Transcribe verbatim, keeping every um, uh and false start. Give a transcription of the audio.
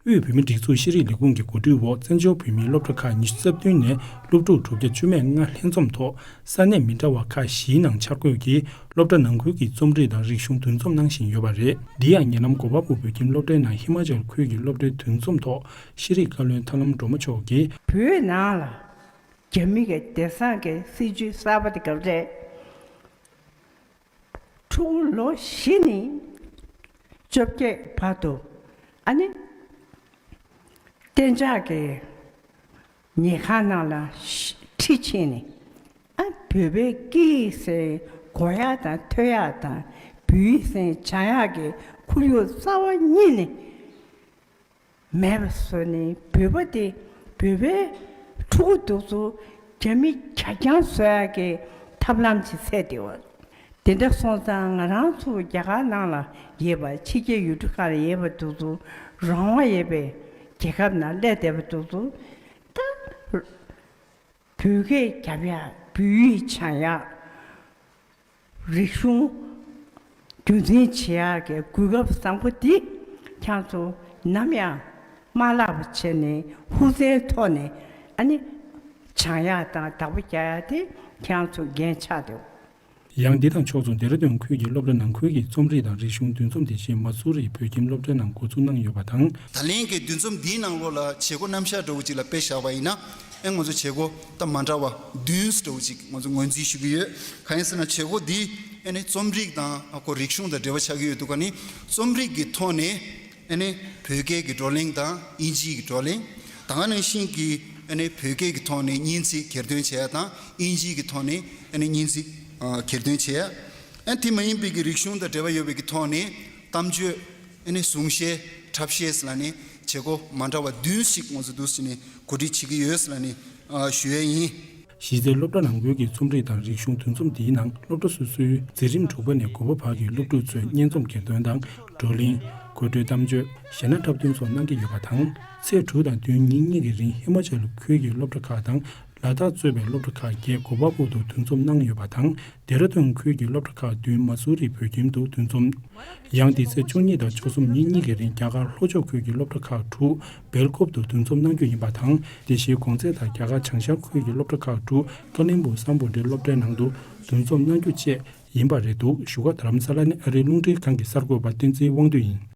དབུས་བོད་མིའི་སྒྲིག་འཛུགས་ཤེས་རིག་ལས་ཁུངས་ཀྱི་གོ་སྒྲིག་འོག་བཙན་བྱོལ་བོད་མིའི་སློབ་གྲྭ་ཁག་ཉི་ཤུ་རྩ་བདུན་ནས་སློབ་ཕྲུག་དྲུག་བརྒྱ་བཅུ་མེད་ལྔ་ལྷན་འཛོམས་ཐོག་ས་གནས་མི་འདྲ་བ་ཁག་བཞིའི་ནང་འཆར་འགོད་ཀྱིས་སློབ་གྲྭ་ནང་ཁུལ་གྱི་རྩོམ་རིག་དང་རིག་གཞུང་འདུ་འཛོམས་གནང་བཞིན་ཡོད་པ་རེད། འདི་ཡང་ཉེ་ལམ་གོ་པལ་པུར་བོད་ཁྱིམ་སློབ་གྲྭའི་ནང་ཧི་མ་ཅལ་ཁུལ་གྱི་སློབ་གྲྭའི་འདུ་འཛོམས་ཐོག་ཤེས་རིག་བཀའ་བློན་ཐར་ལམ་སྒྲོལ་མ་མཆོག་གིས། བོད་ནང་ལ་རྒྱ་མི་གི་བདེ་གསང་གི་སྲིད་ཇུས་གསར་པ་དེ་སྐབས་རེད། ཕྲུ་གུ་ལོ་བཞི་ནས་བཅོ་བརྒྱད་བར་དུ། ཨ་ནི། གཏན་འཇགས་ཀྱི་ཉལ་ཁང་ནང་ལ་ཤི་ཁྲིད་ཕྱིན་ནས། ཨ། བོད་པའི་སྐད་ཡིག་ཟེར་གོ་ཡག་དང་ཐོས་ཡག་དང་བོད་ཡིག་ཟེར་སྦྱང་ཡག་གི་ཁོར་ཡུག་རྩ་བ་ཉིད་ནས་མེད་པ་བཟོས་ནས། བོད་པ་དེ། བོད་པའི་ཕྲུ་གུ་དེ་ཚོ་རྒྱ་མི་གྱ་རྐྱང་བཟོ་ཡག་གི་ཐབས་ལམ་ཅིག་འཚོལ་བསྡད་པ། དེ་འདྲ་སོང་ཙང་ང་རང་ཚོ་རྒྱ་གར་ནང་ལ་ཡོད་པ། ཕྱི་རྒྱལ་ཡུལ་གྲུ་ཁག་ལ་ཡོད་པ་དེ་ཚོ་རང་དབང་ཡོད་པའི་རྒྱལ་ཁབ་ནང་སླེབས་བསྡད་པ་དེ་ཚོ་ད། བོད་སྐད་རྒྱབ་ཡག་བོད་ཡིག་སྦྱང་ཡག་རིག་གཞུང་རྒྱུན་འཛིན་བྱེད་ཡག་གི་གོ་སྐབས་བཟང་པོ་འདི་ཁྱེད་ཚོ་ནམ་ཡང་མ་བརླག་པ་བྱས་ནས་ཧུར་བརྩོན་ཐོག་ནས། ཨ་ནི། སྦྱང་ཡག་དང་བདག་པོ་རྒྱག་ཡག་དེ་ཁྱེད་ཚོ་འགན་ཆགས་འདུག། ཡང་འདི་དང་ཕྱོགས་མཚུངས་ལྡེ་ར་ལྡུན་ཁུལ་གྱི་སློབ་གྲྭ་ནང་ཁུལ་གྱི་རྩོམ་རིག་དང་རིག་གཞུང་འདུ་འཛོམས་དེ་བཞིན་མ་སུ་རི་བོད་ཁྱིམ་སློབ་གྲྭའི་ནང་འགོ་འཛུགས་གནང་ཡོད་པ་དང་། ད་ལན་གྱི་འདུ་འཛོམས་འདིའི་ནང་ལོགས་ལ་བྱེད་སྒོ་རྣམ་གཞག་འདྲ་བོ་ཅིག་ལ་དཔེ་བཞག་པ་ཡིན་ན། ཨེ། ང་ཚོ་བྱེད་སྒོ་ད་མ་འདྲ་བ་བདུན་འདྲ་བོ་ཅིག་ང་ཚོ་ངོས་འཛིན་ཞུ་གི་ཡོད། གང་ཡིན་ཟེར་ན། བྱེད་སྒོ་འདི་ཨེ་ནི་རྩོམ་རིག་དང་ཨ་ཁོ་རིག་གཞུང་དང་འབྲེལ་བ་ཆགས་ཀྱི་ཡོད་འདུག་ག་ནི། རྩོམ་རིག་གི་ཐོག་ནས་ཨེ་ནི་བོད་སྐད་ཀྱི་བགྲོ་གླེང་དང་དབྱིན་ཇིའི་གི་བགྲོ་གླེང་། ད་ག་ནང་བཞིན་གྱི་ཨེ་ནི་བོད་སྐད་ཀྱི་ཐོག་ནས་སྙན་ཚིག་གྱེར་འདོན་བྱེད་ཡ་དང་། དབྱིན་ཇིའི་གི་ཐོག་ནས་ཨེ་ནི་སྙན་ཚིག་ཨ་གྱེར་འདོན་བྱེད་ཡ། ཨ། དེ་མ་ཡིན་པའི་གི་རིག་གཞུང་དང་འབྲེལ་བ་ཡོད་པའི་གི་ཐོག་ནས་གཏམ་བརྗོད། ཨེ་ནི་གསུང་བཤད། འཁྲབ་གཞས་ལ་ནི་བྱེད་སྒོ་མ་འདྲ་བ་བདུན་ཞིག་ང་ཚོ་འདུག་སེ་ནས་གོ་སྒྲིག་བྱེད་ཀྱི་ཡོད་ལ་ནི་ཨ་ཞུ་ཡས་ཡིན། གཞི་རྩའི་སློབ་གྲྭ་ནང་ཁུལ་གྱི་རྩོམ་རིག་དང་རིག་གཞུང་འདུ་འཛོམས་འདིའི་ནང་སློབ་གྲྭ་སོ་སོའི་འཛིན་རིམ་དྲུག་པ་ནས་དགུ་པ་བར་གྱི་སློབ་ཕྲུག་ཚོས་སྙན་རྩོམ་གྱེར་འདོན་དང་། བགྲོ་གླེང་། དགོད་བྲོའི་གཏམ་བརྗོད། གཞས་སྣ་འཁྲབ་སྟོན་སོགས་གནང་གི་ཡོད་པ་དང་། ཚེས་དྲུག་དང་བདུན་ཉིན་གཉིས་ཀྱི་རིང་ཧི་མ་ཅལ་ཁུལ་གྱི་སློབ་གྲྭ་ཁག་དང་། ལ་དྭགས་གཙོས་པའི་སློབ་གྲྭ་ཁག་བརྒྱད་གོ་པལ་པུར་དུ་འདུ་འཛོམས་གནང་ཡོད་པ་དང་། ལྡེ་ར་ལྡུན་ཁུལ་གྱི་སློབ་གྲྭ་ཁག་བདུན་མ་སུ་རི་བོད་ཁྱིམ་དུ་འདུ་འཛོམས། ཡང་འདི་ཚེས་བཅུ་གཉིས་དང་བཅུ་གསུམ་ཉིན་གཉིས་ཀྱི་རིང་རྒྱ་གར་ལྷོ་ཕྱོགས་ཁུལ་གྱི་སློབ་གྲྭ་ཁག་དྲུག་སྦེལ་ཀོབ་ཏུ་འདུ་འཛོམས་གནང་རྒྱུ་ཡིན་པ་དང་། དེ་བཞིན་གོང་ཚད་དང་རྒྱ་གར་བྱང་ཤར་ཁུལ་གྱི་སློབ་གྲྭ་ཁག་དྲུག་ཀ་ལིམ་པུང་སམ་བྷོ་ཊའི་སློབ་གྲྭའི་ནང་དུ་འདུ་འཛོམས་གནང་རྒྱུ་བཅས་ཡིན་པ་རེད་འདུག། བཞུགས་སྒར་རྡ་རམ་ས་ལ་ནས་ཨ་རིའི་རླུང་འཕྲིན་ཁང་གི་གསར་འགོད་པ་བསྟན་འཛིན་དབང་འདུས་ཡིན།